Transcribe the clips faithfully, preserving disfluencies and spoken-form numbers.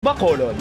Bacolod.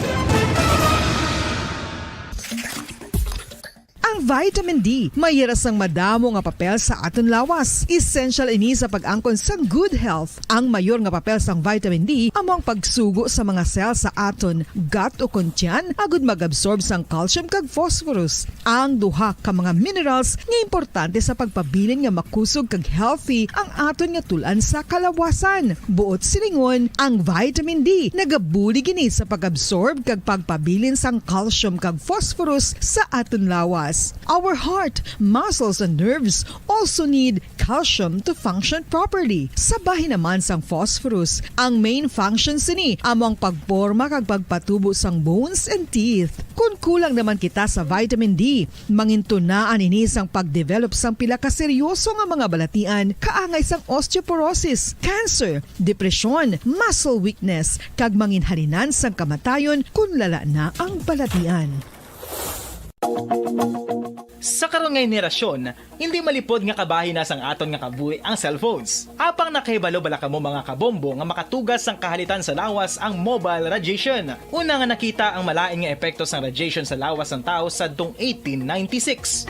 Ang vitamin D may hira sang madamo nga papel sa aton lawas. Essential ini sa pag-angkon sang good health. Ang mayor nga papel sang vitamin D amo ang pagsugo sa mga cell sa aton gut o kon tiyan agud mag-absorb sang calcium kag phosphorus. Ang duha ka mga minerals nga importante sa pagpabilin nga makusog kag healthy ang aton nga tul-an sa kalawasan. Buot silingon, ang vitamin D nagabulig ini sa pag-absorb kag pagpabilin sang calcium kag phosphorus sa aton lawas. Our heart, muscles, and nerves also need calcium to function properly. Sa bahin naman sang phosphorus, ang main function sini amo ang pagporma kag pagpatubo sang bones and teeth. Kon kulang naman kita sa vitamin D, mangintunaan ini sang pagdevelop sang pila ka seryoso nga mga balatian, kaangay sang osteoporosis, cancer, depresyon, muscle weakness, kag manginhalinan sang kamatayon kon lala na ang balatian. Sa karon nga henerasyon, hindi malipod nga kabahin na sang aton nga kabuhi ang cellphones. Apang nakahibalo bala kamo, mga kabombo, nga makatugas sang kahalitan sa lawas ang mobile radiation? Una nga nakita ang malain nga epekto sang radiation sa lawas sang tawo sadtong eighteen ninety-six.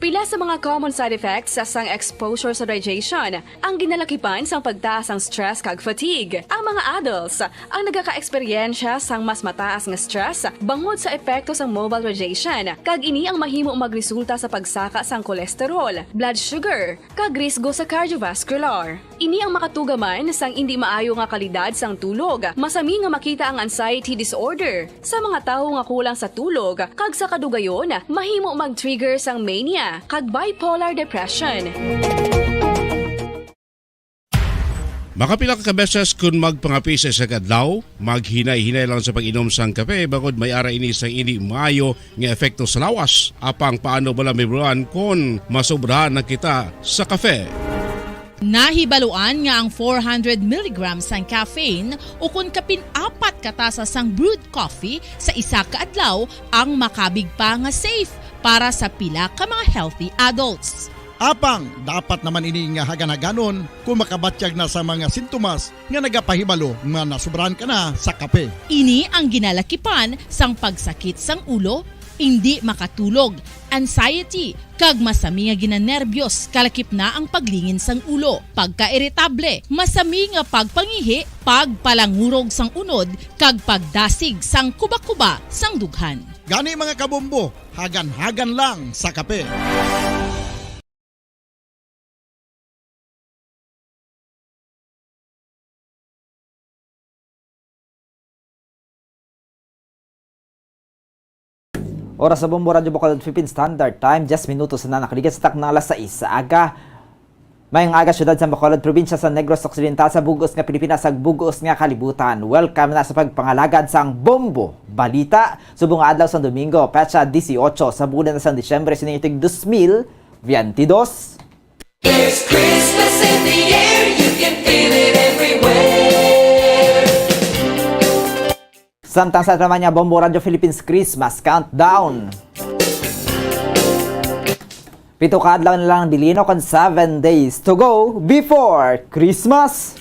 Pila sa mga common side effects sang exposure sa radiation ang ginalakipan sang pagtaas sang stress kag fatigue. Ang mga adults ang nagakaeksperyensya sang mas mataas nga stress bangod sa epekto sang mobile radiation, kag ini ang mahimo magresulta sa pagsaka sang cholesterol, blood sugar, kag risgo sa cardiovascular. Ini ang makatugaman sang indi maayo nga kalidad sang tulog. Masami nga makita ang anxiety disorder sa mga tawo nga kulang sa tulog, kag sa kadugayon, mahimo mag-trigger sang mania kag bipolar depression. Makapila ka beses kon magpangape sa isa ka adlaw, maghinay-hinay lang sa pag-inom sang kape, bangod may ara ini sang indi maayo nga epekto sa lawas. Apang paano bala mahibaluan kon masobrahan na kita sa kape? Nahibaluan nga ang four hundred milligrams sang caffeine, o kon kapin apat ka tasa sang brewed coffee sa isa ka adlaw, ang makabig pa nga safe para sa pila ka mga healthy adults. Apang dapat naman ini nga hagan-haganon kon makabatyag na sa mga sintomas nga nagapahibalo nga nasobrahan ka na sa kape. Ini ang ginalakipan sang pagsakit sang ulo, indi makatulog, anxiety, kag masami nga ginanerbyos, kalakip na ang paglingin sang ulo, pagkairitable, masami nga pagpangihi, pagpalangurog sang unod, kag pagdasig sang kubakuba sang dughan. Gani, mga kabombo, hagan-hagan lang sa kape. Oras sa Bombo Radyo Bacolod, Philippine Standard Time, diyes minutos na nakaligad sa takna alas sais sa aga. Mayong aga, siyudad sa Bacolod, probinsya sa Negros Occidental, sa bug-os nga Pilipinas, sa bug-os nga kalibutan. Welcome na sa pagpangalagad sang Bombo Balita, subong nga adlaw sang Domingo, petsa dieciocho sa bulan na sang Disyembre, sa inyong tig dos mil veintidós. There's Christmas in the air, you can feel it everywhere. Samtang sa naman nga Bombo Radyo Philippines Christmas Countdown. Pito ka adlaw na lang bilin, o kon seven days to go before Christmas.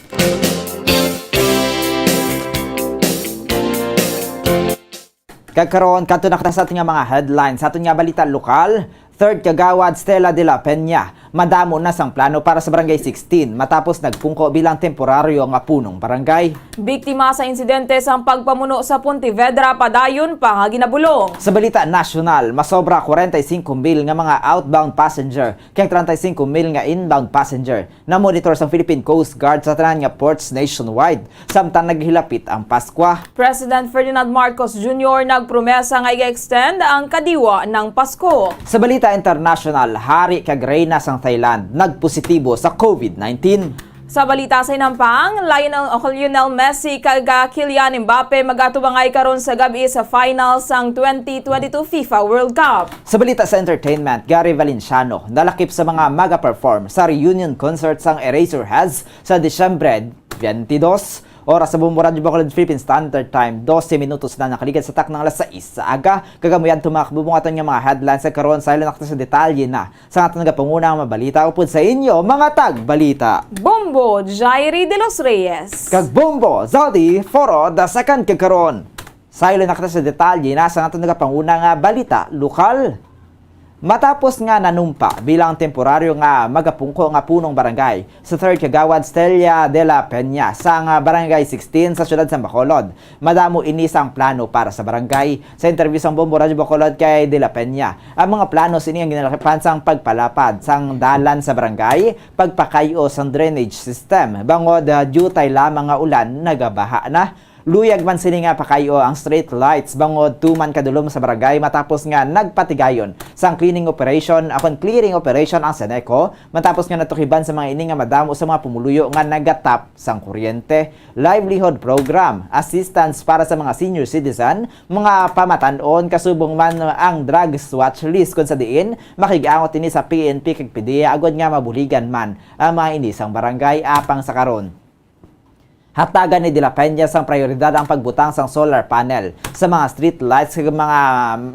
Kag karon, kadto na kita sa aton nga mga headlines. Sa aton nga balita lokal, Third Kagawad Stella de la Peña madamo na sang plano para sa Barangay sixteen matapos nagpungko bilang temporaryo nga punong barangay. Biktima sa insidente sang pagpamuno sa Pontevedra, padayon pa nga ginabulong. Sa balita nasyonal, masobra kwarenta y singko mil nga mga outbound passenger kag treinta y singko mil nga inbound passenger namonitor sang Philippine Coast Guard sa tanan nga ports nationwide, samtang naghilapit ang Paskwa. President Ferdinand Marcos Junior nagpromesa nga iga-extend ang kadiwa ng Pasko. Sa balita internasyonal, hari kag reyna sang Thailand nagpositibo sa covid nineteen. Sa balita sa hinampang, Lionel, Lionel Messi kag, ah, Kylian Mbappe magatubangay karon sa gab-i sa final sang twenty twenty-two FIFA World Cup. Sa balita sa entertainment, Gary Valenciano nalakip sa mga maga-perform sa reunion concert sang Eraserheads sa Disyembre twenty-dos, Oras sa Bombo Radyo Bacolod Philippine Standard Time, dose minutos na nakaligad sa taknang alas sais sa aga. Kag amo yadto, mga kabubungaton, nga mga headlines sa karon. Sa ila nakita sa detalye na sa aton nagapanguna nga mabalita upod sa inyo, mga tagbalita. Bombo Jairi de los Reyes. Kag Bombo Zodi Foro the second kag karon. Sa ila nakita sa detalye na sa aton nagapanguna nga balita lokal. Matapos nga nanumpa bilang temporaryo nga magapungko nga punong barangay sa third Kagawad Stella de la Peña sang Barangay sixteen sa siyudad sang Bacolod, madamo ini sang plano para sa barangay. Sa interview sang Bombo Radyo Bacolod kay de la Peña, ang mga plano sini ang ginalakipan sang pagpalapad sang dalan sa barangay, pagpakay-o sang drainage system, bangod, ah, diutay lamang nga ulan nagabaha na. Luyag man sini nga pakay-o ang street lights bangod tuman kadulom sa barangay matapos nga nagpatigayon sang cleaning operation, akon clearing operation ang Seneco, matapos nga natukiban sa mga ini nga madamo sa mga pumuluyo nga nagatap sang kuryente, livelihood program, assistance para sa mga senior citizen, mga pamatan-on, kasubong man ang drugs watch list, kun sa diin makig-angot ini sa P N P kag PDEA agod nga mabuligan man ang mga ini sang barangay. Apang sa karon, hatagan ni De La Peña sang prayoridad ang pagbutang sang solar panel sa mga street lights kag mga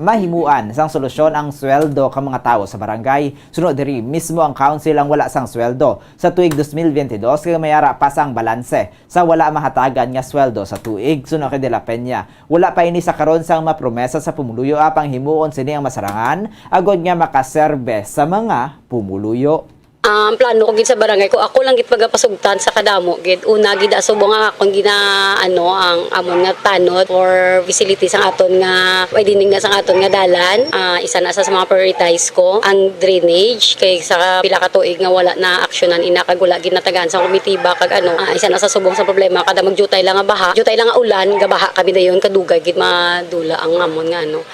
mahimuan sang solusyon ang sweldo kang mga tawo sa barangay. Suno diri, mismo ang council ang wala sang sweldo sa tuig dos mil biyente dos kag may ara pa sang balanse sa wala mahatagan nga sweldo sa tuig. Suno kay De La Peña, wala pa ini sa karon sang mapromesa sa pumuluyo, apang himuon sini ang masarangan agod nga makaserbe sa mga pumuluyo. Ang plano ko gid sa barangay, kung ako lang gid magapasugtan sa kadamo gid, una gid, subong ang akon gina-, ano, ang amon nga tanod or facilities ang aton nga, pwede ning nga sa aton nga dalan. Ah, isa na sa, sa mga prioritize ko ang drainage, kay sa pila ka tuig nga wala na aksyonan ina kag wala gid natagaan sa komitiba kag ano, ah, isa na sa subong sa problema kada magjutay lang nga baha, jutay lang nga ulan, gabaha kami dayon, kadugay gid madula ang amon nga ano.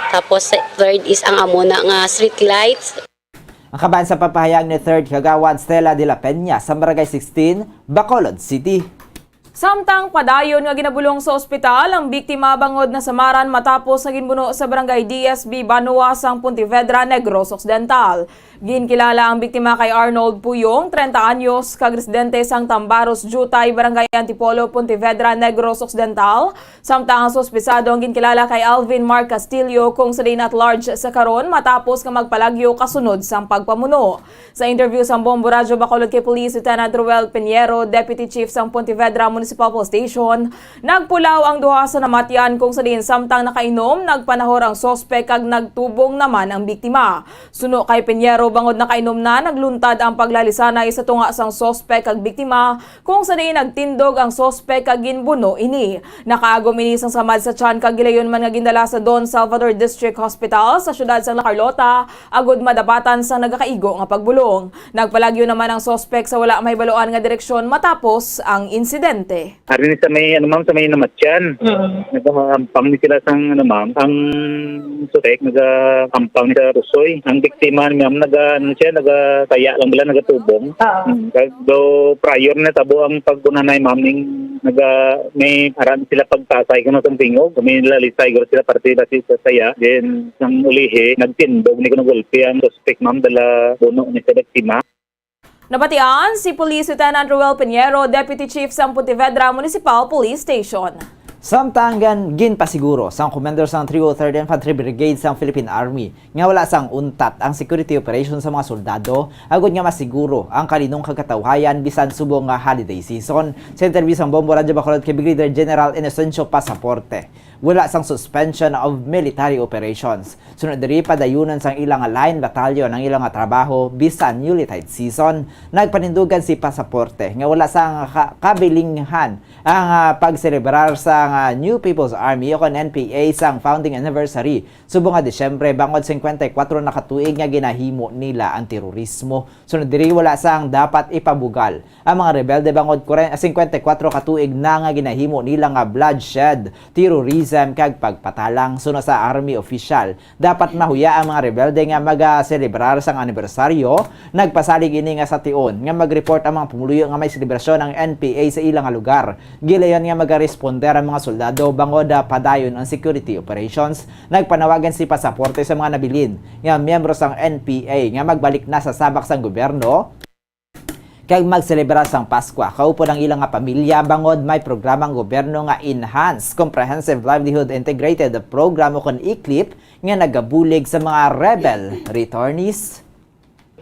Tapos, third is ang amon na nga street lights. Ang kaban sa papahayag ni Third Kagawad Stella de la Peña sa Barangay sixteen, Bacolod City. Samtang padayon nga ginabulong sa ospital ang biktima bangod nasamaran matapos nga ginbuno sa Barangay D S B Banua sang Pontevedra, Negros Occidental. Ginkilala ang biktima kay Arnold Puyong, treinta anyos, kag residente sang Tambaros Jutay, Barangay Antipolo, Pontevedra, Negros Occidental. Samtang ang suspisado ang ginkilala kay Alvin Mark Castillo, kung sa diin at large sa karon matapos nga magpalagyo kasunod sang pagpamuno. Sa interview sang Bombo Radyo Bacolod kay Police Lieutenant Ruel Piñero, Deputy Chief sang Pontevedra Municipal Police Station, nagpulaw ang duha sa namatyan, kung sa diin samtang nakainom, nagpanahor ang suspek kag nagtubong naman ang biktima. Suno kay Piñero, bangod nakainom na, nagluntad ang paglalisanay sa tunga sang suspek kag biktima, kung sa diin nagtindog ang suspek kag ginbuno ini. Nakaagom ini sang samad sa tiyan kag gilayon man nga gindala sa Don Salvador District Hospital sa siyudad sang La Carlota agod madapatan sang nagakaigo nga pagbulong. Nagpalagyo naman ang suspek sa wala mahibaluan nga direksyon matapos ang insidente. Ari ni sa may, ano, ma'am, sa may namatyan. Mm. Nagahampang ni sila sang, ano, ma'am, ang suspek, nagahampang ni sa Pusoy. Ang biktima, ma'am, naga, ano siya, nagataya lang bala, nagatubong. Ah. Mm. Kag do prior na tabo ang pagkunanay, ma'am, ning naga, may aran sila pagtasay kuno sang tingog. May nilalisay guro sila parte basi sa saya. Then, sang ulihi, nagtindog ni kuno gulpi ang suspek, ma'am, dala buno ni sa biktima. Nabatian si Police Lieutenant Ruel Piñero, Deputy Chief sang Pontevedra Municipal Police Station. Samtang gan-, ginpasiguro sang Commander sang three oh third Infantry Brigade sang Philippine Army nga wala sang untat ang security operation sa mga soldado agod nga masiguro ang kalinong kag katawhayan bisan subong nga holiday season. Sa interview sang Bombo Radyo Bacolod kay Brigadier General Inocencio Pasaporte, wala sang suspension of military operations. Sunod diri, padayunon sang ila nga line battalion ang ila nga trabaho bisan newly tied season. Nagpanindugan si Pasaporte nga wala sang ka-, kabilinghan ang, ah, pagselebrar sang, ah, New People's Army o kon N P A sang founding anniversary subong nga Disyembre, bangod singkwenta y kuwatro na ka tuig nga ginahimo nila ang terorismo. Sunod diri, wala sang dapat ipabugal ang mga rebelde bangod kuren-, singkwenta y kuwatro ka tuig na nga ginahimo nila nga bloodshed, terrorism, kag pagpatalang. Suno sa army official, dapat mahuya ang mga rebelde nga magaselebrar sang anibersaryo. Nagpasalig ini nga sa tion nga mag-report ang mga pumuluyo nga may selebrasyon ang N P A sa ila nga lugar. Gilayon nga magaresponder ang mga soldado bangod, ah, padayon ang security operations. Nagpanawagan si Pasaporte sa mga nabilin nga miyembro sang N P A nga magbalik na sa sabak sang gobyerno. kag magselebrar sang Paskwa kaupod ang ila nga pamilya, bangod may programa ang gobyerno nga Enhanced Comprehensive Livelihood Integrated Program, o kon ECLIP, nga nagabulig sa mga rebel returnees.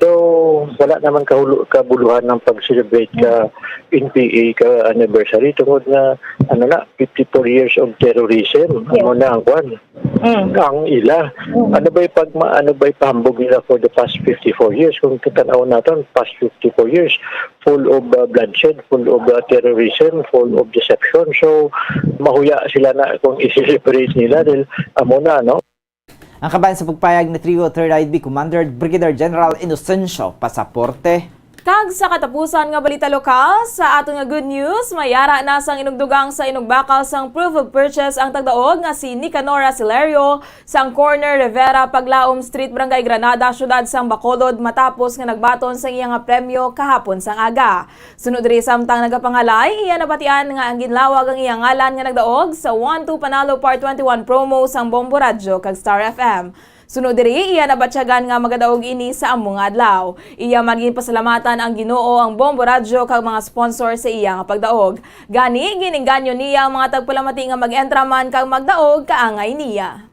So, wala naman kahulo-, kabuluhan ng pag-celebrate ka N P A ka anniversary tungod nga, ano na, fifty-four years of terrorism. Yes. Ano na ang kwan? Mm. Ang ila. Mm. Ano ba'y pag ma-, ano ba'y pahambog nila for the past fifty-four years? Kung tatanaw naton, past fifty-four years, full of, uh, bloodshed, full of, uh, terrorism, full of deception. So, mahuya sila na kung i-celebrate nila dahil amo na, no? Ang kabahin sa pagpayag ni Trio Third I B Commander Brigadier General Inocencio Pasaporte. Kag sa katapusan nga balita lokal, sa aton nga good news, mayara na sang inugdugang sa inugbakal sang proof of purchase ang tagdaog nga si Nicanor Asilerio sang corner Rivera Paglaom Street, Barangay Granada, Siyudad sang Bacolod, matapos nga nagbaton sang iya nga premyo kahapon sang aga. Suno diri, samtang nagapangalay, iya nabatian nga ang ginlawag ang iya ngalan nga nagdaog sa One Two Panalo Part Twenty-one promo sang Bombo Radyo kag Star F M. Suno diri, iya nabatyagan nga magadaog ini sa amo nga adlaw. Iya man ginpasalamatan ang Ginoo, ang Bombo Radyo kag mga sponsor sa iya nga pagdaog. Gani, ginengganyo niya ang mga tagpalamati nga mag-entra man kag magdaog kaangay niya.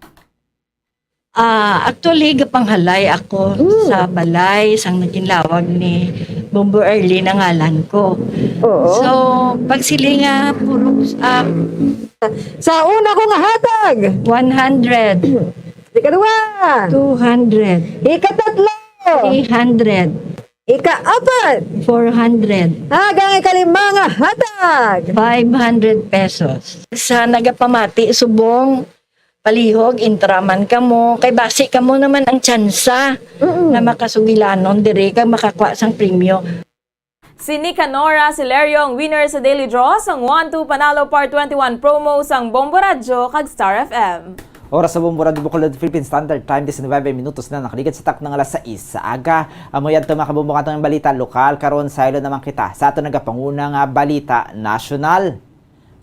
Ah, actually, gapanghalay ako Mm. sa balay sang naginlawag ni Bombo Erlin ang ngalan ko. Oo. So, pagsiling nga puro, ah, Sa una ko nga hatag. One hundred. Ikaduha. Two hundred. Ikatatlo. Three hundred. Ikaapat. Four hundred. Agang ikalima nga hatag. Five hundred pesos. Sa nagapamati, subong, palihog, entra man kamo. Kay basi kamo naman ang tsansa Mm-mm. nga makasugilanon diri kag makakuha sang premyo. Si Nicanor Asilerio ang winner sa Daily Draw sang One Two Panalo Part Twenty-one promo sang Bombo Radyo kag Star F M. Oras sa Bombo Radyo Bacolod, Philippine Standard Time, diecinuebe minutos na nakaligad sa takna nga alas sais sa aga. Amo yadto, mga kabombo, ang atong balita lokal. Karon, saylo naman kita sa aton nagapanguna nga balita nasyonal.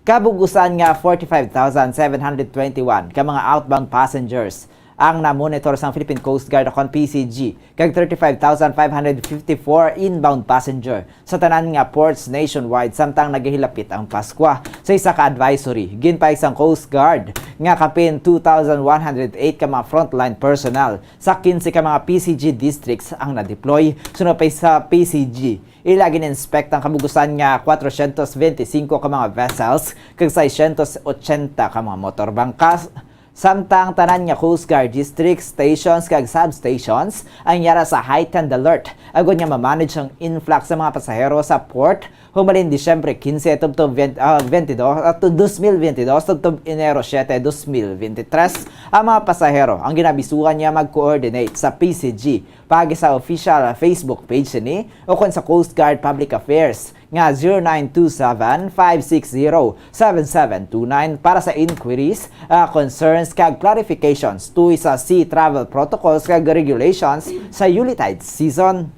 Kabugusan nga forty-five thousand seven hundred twenty-one ka mga outbound passengers ang na-monitor sang Philippine Coast Guard, o kon P C G, kag thirty-five thousand five hundred fifty-four inbound passenger sa tanan nga ports nationwide, samtang nagahilapit ang Paskwa. Sa isa ka advisory, ginpahayag sang Coast Guard nga kapin two thousand one hundred eight ka mga frontline personnel sa quince ka mga P C G districts ang na-deploy. Sunod pa sa P C G, ila gin-inspect ang kabugusan nga cuatrocientos veinticinco ka mga vessels kag seiscientos ochenta ka mga motor bangkas. Samtang tanan nga Coast Guard districts, stations, kag substations ang yara sa heightened alert, agod nga ma-manage ang influx sa mga pasahero sa port. Humalin Disyembre quince tubtob veinte, ah, veintidós, at dos mil veintidós tubtob Enero siete, dos mil veintitrés, ang mga pasahero ang ginabisuhan nga mag-coordinate sa P C G paagi sa official Facebook page sini o kon sa Coast Guard Public Affairs nga zero nine two seven, five six zero, seven seven two nine para sa inquiries, ah, concerns, kag clarifications tungod sa sea travel protocols kag regulations sa Yuletide season.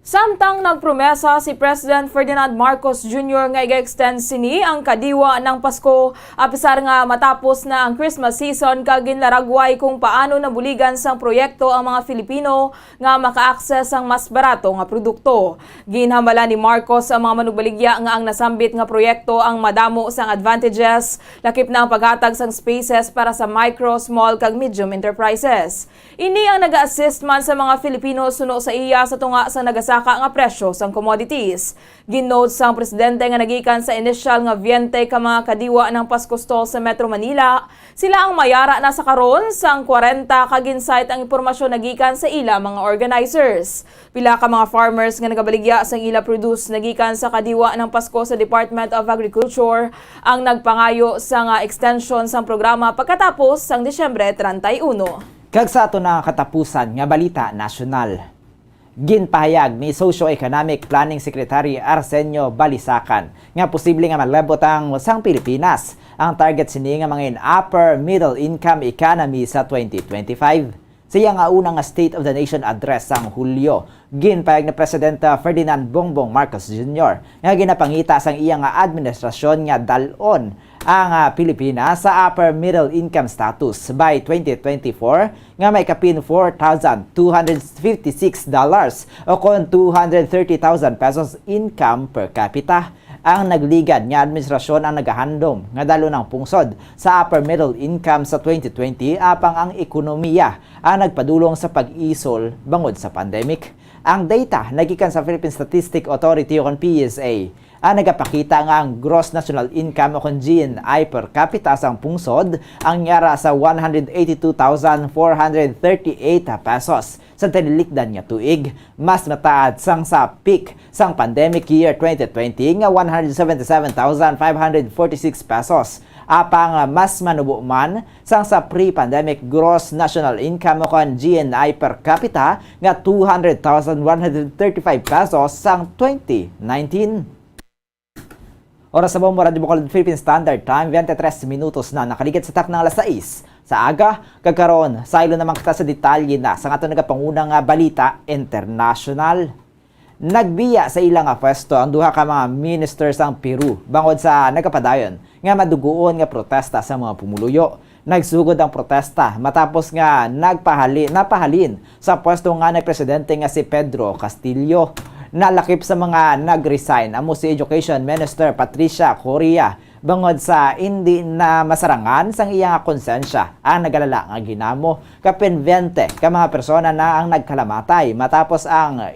Samtang nagpromesa si President Ferdinand Marcos Junior nga iga-extend sini ang Kadiwa ng Pasko, apisar nga matapos na ang Christmas season, kag ginlaragway kung paano nabuligan sang proyekto ang mga Filipino nga maka-access sang mas barato nga produkto. Ginhambalan ni Marcos ang mga manugbaligya nga ang nasambit nga proyekto ang madamo sang advantages, lakip na ang paghatag sang spaces para sa micro, small, kag medium enterprises. Ini ang naga-assist man sa mga Filipino suno sa iya sa tunga sa nagasaka nga presyo sang commodities. Gin-note sang presidente nga nagikan sa inisyal nga veinte ka mga Kadiwa ng Pasko stall sa Metro Manila, sila ang mayara na sa karon sang kwarenta, kag gin-cite ang impormasyon nagikan sa ila mga organizers. Pila ka mga farmers nga nagabaligya sang ila produce nagikan sa Kadiwa ng Pasko sa Department of Agriculture ang nagpangayo sa nga extension sang programa pagkatapos sang Disyembre treinta y uno. Kag sa ato na katapusan nga balita nasyonal, ginpahayag ni Socio-Economic Planning Secretary Arsenio Balisacan nga posible nga malabot ang sang Pilipinas ang target sini nga mga in upper middle income economy sa twenty twenty-five. Sa iya nga una nga State of the Nation Address sang Hulyo, ginpahayag ni Presidente Ferdinand Bongbong Marcos Junior nga ginapangita sang iya nga administrasyon nga dal-on ang, ah, Pilipinas sa upper middle income status by twenty twenty-four nga may kapin four thousand two hundred fifty-six dollars o kon two hundred thirty thousand pesos income per capita. Ang nagligad nga administrasyon ang nagahandom nga dal-on ang pungsod sa upper middle income sa twenty twenty, apang ang ekonomiya ang nagpadulong sa pag-isol bangod sa pandemic. Ang data nagikan sa Philippine Statistics Authority o kon P S A ang nagapakita nga ang gross national income o kon G N I per capita sang pungsod ang yara sa one hundred eighty-two thousand four hundred thirty-eight pesos sa tinilikdan nga tuig, mas mataas sang sa peak sang pandemic year twenty twenty nga one hundred seventy-seven thousand five hundred forty-six pesos, apang mas manubo man sang sa pre-pandemic gross national income o kon G N I per capita nga two hundred thousand one hundred thirty-five pesos sang twenty nineteen. Oras sa Bombo Radyo Bacolod, Philippine Standard Time, twenty-three minutos na nakaligid sa takna nga alas sais sa aga. Kag karon, saylo naman kita sa detalye na sa aton nagapanguna nga balita international. Nagbiya sa ila nga pwesto ang duha ka mga minister sang Peru bangod sa nagapadayon nga madugoon nga protesta sa mga pumuluyo. Nagsugod ang protesta matapos nga nagpahali-, napahalin sa pwesto nga ni presidente nga si Pedro Castillo. Nalakip sa mga nag-resign amo si Education Minister Patricia Correa bangod sa indi na masarangan sang iya nga konsensya ang nagalala nga ginamo. Kapin twenty ka mga persona na ang nagkalamatay matapos ang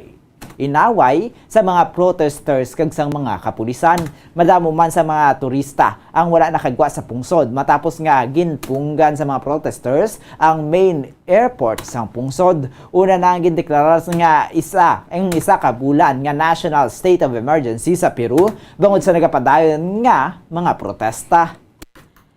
inaway sa mga protesters kag sang mga kapulisan. Madamo man sa mga turista ang wala nakagwa sa pungsod matapos nga ginpunggan sa mga protesters ang main airport sang pungsod. Una na ang gindeklarar nga isa, ang isa ka bulan nga national state of emergency sa Peru bangod sa nagapadayon nga mga protesta.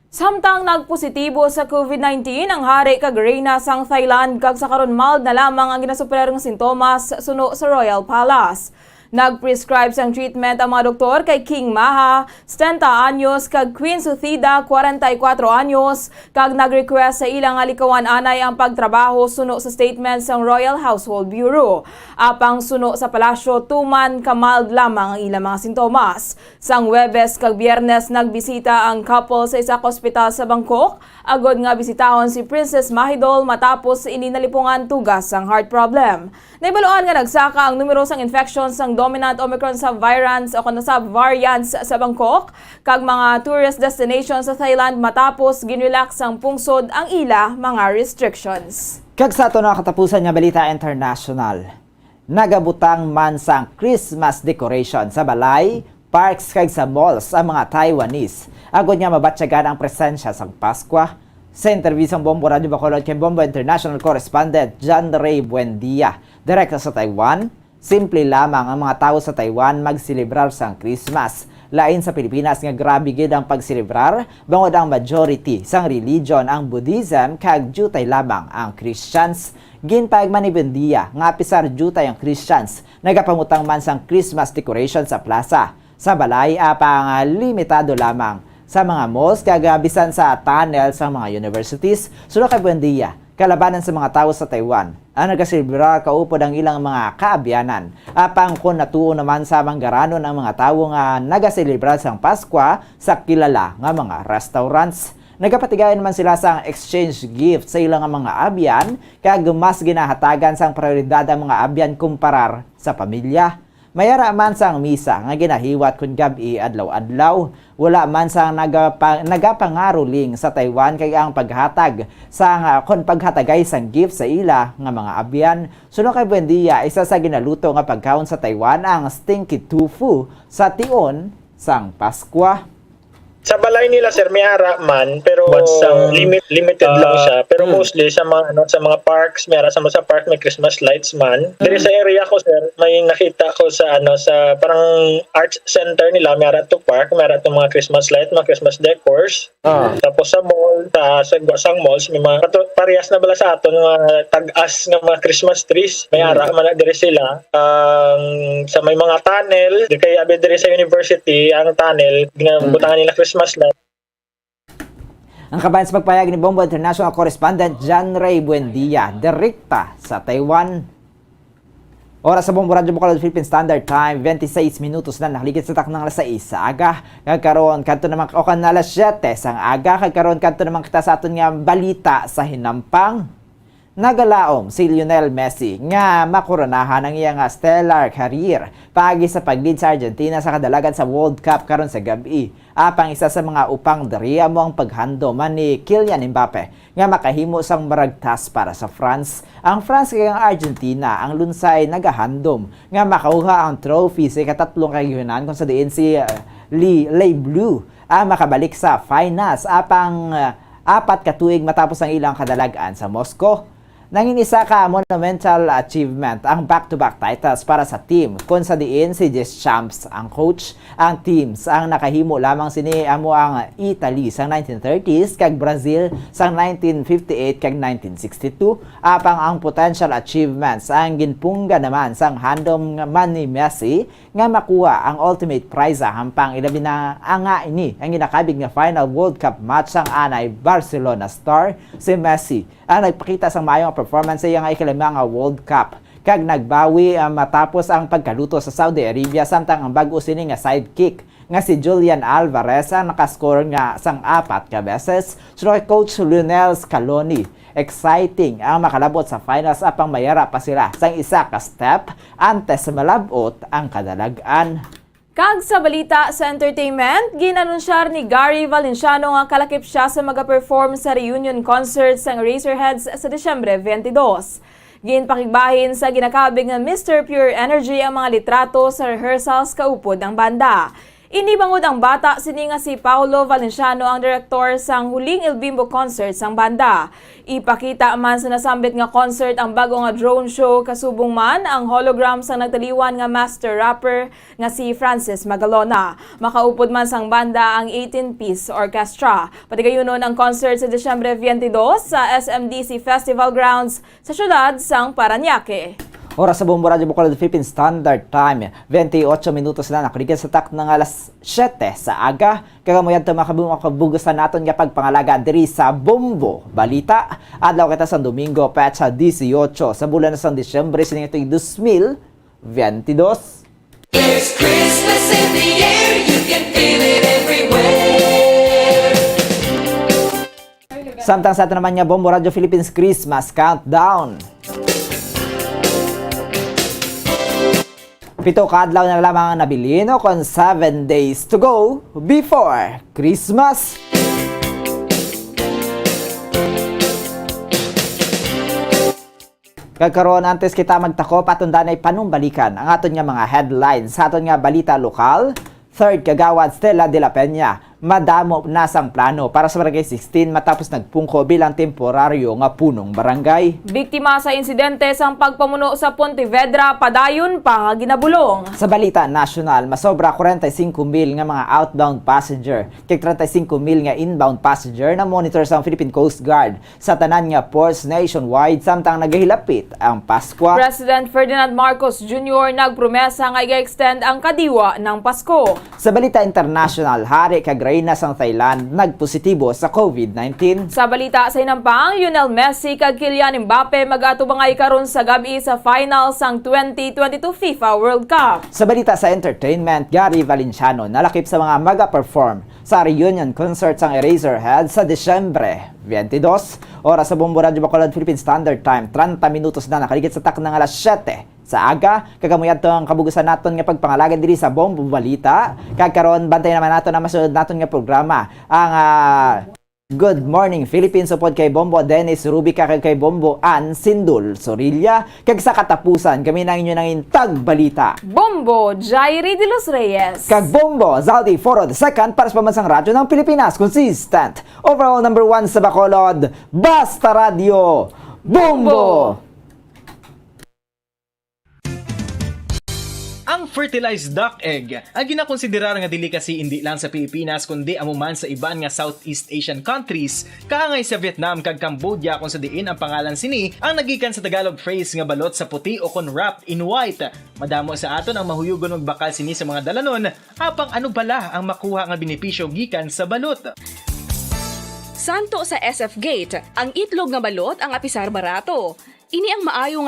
Samtang nagpositibo sa COVID nineteen ang hari kag reyna sang Thailand, kag sa karon mild na lamang ang ginasuperar nga sintomas suno sa Royal Palace. Nag-prescribe sang treatment ang mga doktor kay King Maha, setenta anyos, kag Queen Suthida, kwarenta y kuwatro anyos, kag nag-request sa ila nga likawan anay ang pagtrabaho suno sa statement sang Royal Household Bureau. Apang suno sa palasyo, tuman ka mild lamang ang ilang mga sintomas. Sang Huwebes kag Biyernes, nagbisita ang couple sa isa ka ospital sa Bangkok agod nga bisitahon si Princess Mahidol matapos ini nalipungan tuga sang heart problem. Nahibaluan nga nagsaka ang numero sang infection sang dominant Omicron subvariants o kon subvariants sa Bangkok kag mga tourist destinations sa Thailand matapos ginrelax sang pungsod ang ila mga restrictions. Kag sa aton nga katapusan nga balita international, nagabutang man sang Christmas decoration sa balay, parks, kag sa malls ang mga Taiwanese, agod nga mabatyagan ang presensya sang Paskwa. Sa interview sang Bombo Radyo Bacolod kay Bombo International Correspondent John Ray Buendia, direkta sa Taiwan, simple lamang ang mga tawo sa Taiwan magselebrar sang Christmas. Lain sa Pilipinas nga grabe gid ang pagselebrar, bangod ang majority sang religion ang Buddhism kag diutay lamang ang Christians. Ginpahayag man ni Buendia nga apisar diutay ang Christians, nagapangutang man sang Christmas decoration sa plaza, sa balay, apang, ah, limitado lamang sa mga malls kag, ah, bisan sa tunnel sang mga universities. Suno kay Buendia, kalabanan sa mga tawo sa Taiwan ang nagaselebrar kaupod ang ilang mga kaabyanan. Apang kon natuo naman sa manggaranon ang mga tawo nga nagaselebrar sang Paskwa sa kilala nga mga restaurants, nagapatigayon man sila sang exchange gift sa ila nga mga abyan, kag mas ginahatagan sang prioridad ang mga abyan kumparar sa pamilya. May ara man sang misa nga ginahiwat kon gab-i adlaw-adlaw. Wala man sang nagapa-, nagapangaruling sa Taiwan kay ang paghatag sang, ah, kon paghatagay sang gift sa ila nga mga abyan. Suno kay Buendia, isa sa ginaluto nga pagkaon sa Taiwan ang stinky tofu sa tion sang Paskwa. Sa balay nila, sir, may ara man, pero But sa, limit, limited lang ah, siya. Pero hmm. mostly sa mga, ano, sa mga parks, may ara sa, sa park may Christmas lights man. Diri Hmm. sa area ko, sir, may nakita ko sa, ano, sa parang arts center nila, may ara to park, may ara to mga Christmas light, mga Christmas decors. Ah. Tapos sa mall, sa, sa, sa malls, may mga kato-, parehas na bala sa aton, mga tag-as nga mga Christmas trees. May Hmm. ara man na diri sila. Ang, sa may mga tunnel, di kay abi diri sa university, ang tunnel, ginabutangan Hmm. nila Christmas light. Ang kabahin sa pagpahayag ni Bombo International Correspondent John Ray Buendia, direkta sa Taiwan. Oras sa Bombo Radyo Bacolod, Philippine Standard Time, twenty-six minutos na nakaligid sa taknang alas sais sa aga. Kag karon, kadto naman, o kan alas siyete sang aga, kag karon, kadto naman kita sa aton nga balita sa hinampang. Nagalaom si Lionel Messi nga makoronahan ang iya nga stellar career paagi sa pag-lead sa Argentina sa kadalagan sa World Cup karon sa gab-i. Apang isa sa mga upang diri amo ang paghandom man ni Kylian Mbappe nga makahimo sang maragtas para sa France. Ang France kag ang Argentina ang lunsay nagahandom nga makauha ang trophy sa ikatatlong kagihunan, kung sa diin si, uh, Li, Les Bleus ang makabalik sa finals apang, uh, apat ka tuig matapos ang ilang kadalag-an sa Moscow. Nangin isa ka monumental achievement ang back-to-back titles para sa team, kung sa diin si Deschamps ang coach. Ang teams ang nakahimo lamang sini amo ang Italy sang nineteen thirties kag Brazil sang nineteen fifty-eight kag nineteen sixty-two, apang ang potential achievements ang ginpungga naman sang handom nga man ni Messi nga makuha ang ultimate prize sa hampang, ilabi na nga ini ang ginakabig nga final World Cup match sang anay Barcelona star si Messi. Ang nagpakita sang maayo nga performance sa iya nga ikalima nga World Cup, kag nagbawi, ah, matapos ang pagkaluto sa Saudi Arabia, samtang ang bag-o sini nga sidekick nga si Julian Alvarez ang nakascore nga sang apat ka beses. Suno kay Coach Lionel Scaloni, exciting ang makalabot sa finals apang mayara pa sila sang isa ka step antes malab-ot ang kadalag-an. Kag sa balita sa entertainment, gin-anunsyar ni Gary Valenciano nga kalakip sia sa magaperform sa reunion concert sang Eraserheads sa Disyembre twenty-dos. Ginpakigbahin sa ginakabig nga Mister Pure Energy ang mga litrato sa rehearsals kaupod ang banda. Ini bangod ang bata sini nga si Paolo Valenciano ang direktor sang huling El Bimbo concert sang banda. Ipakita man sa nasambit nga concert ang bag-o nga drone show, kasubong man ang hologram sang nagtaliwan nga master rapper nga si Francis Magalona. Makaupod man sang banda ang eighteen-piece orchestra. Patigayunon ang concert sa Disyembre twenty-dos sa S M D C Festival Grounds sa siyudad sang Parañaque. Oras sa Bombo Radyo Bacolod Philippine Standard Time, twenty-eight minutos na nakaligid sa takna nga alas siyete sa aga. Kag amo yadto, mga kabu-, mga kabugusan naton nga pagpangalaga diri sa Bombo Balita. Adlaw kita sang Domingo, petsa dieciocho sa bulan sang Disyembre sining tuig dos mil veintidós. There's Christmas in the air, you can feel it everywhere. Samtang sa ato naman nga Bombo Radyo Philippines Christmas Countdown. Pito ka adlaw na lamang ang nabilin, o kon seven days to go before Christmas. Kag karon, antes kita magtakop, aton danay panumbalikan ang aton nga mga headlines sa aton nga balita lokal. Third Kagawad Stella de la Peña, madamo na sang plano para sa Barangay sixteen matapos nagpungko bilang temporaryo nga punong barangay. Biktima sa insidente sang pagpamuno sa Pontevedra, padayon pa nga ginabulong. Sa balita nasyonal, masobra forty-five mil nga mga outbound passenger kag thirty-five mil nga inbound passenger na monitor sang Philippine Coast Guard sa tanan nga ports nationwide samtang nagahilapit ang Paskwa. President Ferdinand Marcos Junior nagpromesa nga iga-extend ang kadiwa ng Pasko. Sa balita internasyonal, hari kag reyna sang Thailand nagpositibo sa COVID nineteen. Sa balita sa hinampang, Lionel Messi kag Kylian Mbappe mag-atubangay karon sa gab-i sa final sang twenty twenty-two FIFA World Cup. Sa balita sa entertainment, Gary Valenciano nalakip sa mga maga-perform sa reunion concert sang Eraserhead sa Disyembre twenty-dos. Oras sa Bombo Radyo Bacolod Philippine Standard Time, treinta minutos na nakaligid sa takna nga alas siyete sa aga. Kag amo yadto ang kabugusan naton nga pagpangalaga diri sa Bombo Balita. Kag karon, bantayan naman naton ang masunod naton nga programa, ang, ah, Good Morning Philippines, upod kay Bombo Dennis Rubica kag kay Bombo Ann Sindul Sorilla. Kag sa katapusan, kami na ang inyo nangin tagbalita, Bombo Jairi de los Reyes. Kag Bombo Zaldi Foro the second para sa Pambansang Radyo ng Pilipinas, consistent, overall number one sa Bacolod, Basta Radyo, Bombo! Bombo! Ang fertilized duck egg ang ginakonsiderar nga delicacy indi lang sa Pilipinas, kundi amo man sa iban nga Southeast Asian countries, kaangay sa Vietnam kag Cambodia, kung sa diin ang pangalan sini ang nagikan sa Tagalog phrase nga balot sa puti o kon wrapped in white. Madamo sa aton ang mahuyugon magbakal sini sa mga dalanon, apang ano bala ang makuha nga benepisyo gikan sa balot? Santo sa S F Gate, ang itlog nga balot ang apisar barato. Ini ang maayo nga